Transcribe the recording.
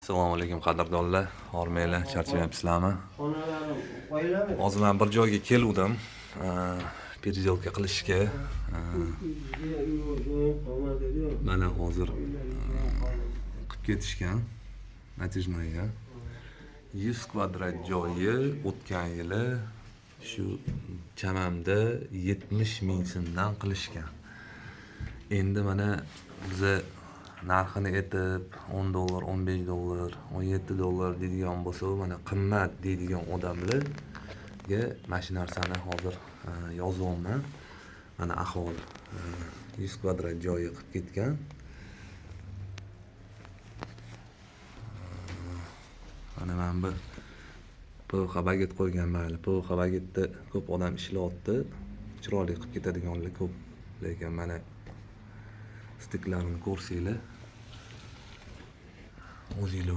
Assalomu alaykum, qadrdonlar. Hormanglar, charchamayapsizlarmi? Xonalarim qo'yilami? Hozir man bir joyga keluvdim, переделка qilishga. Mana hozir qilib ketishgan натяжной ga. 100 kvadrat joyi o'tgan yili shu chamamda 70 ming so'mdan qilishgan. Endi mana biza narxini aytib 10 dollar, 15 dollar, 17 dollar deydigan bo'lsa, mana qimmat deydigan odamlarga mana shu narsani hozir yozyapman. Mana ahvol, 100 kvadrat joyi qilib ketgan. Mana bu PVH baget qo'ygan, mayli. PVH bagetda ko'p odam ishlayapti. Chiroyli qilib ketadiganlar ko'p. Lekin mana stiklarini ko'rsanglar, o'zinglar.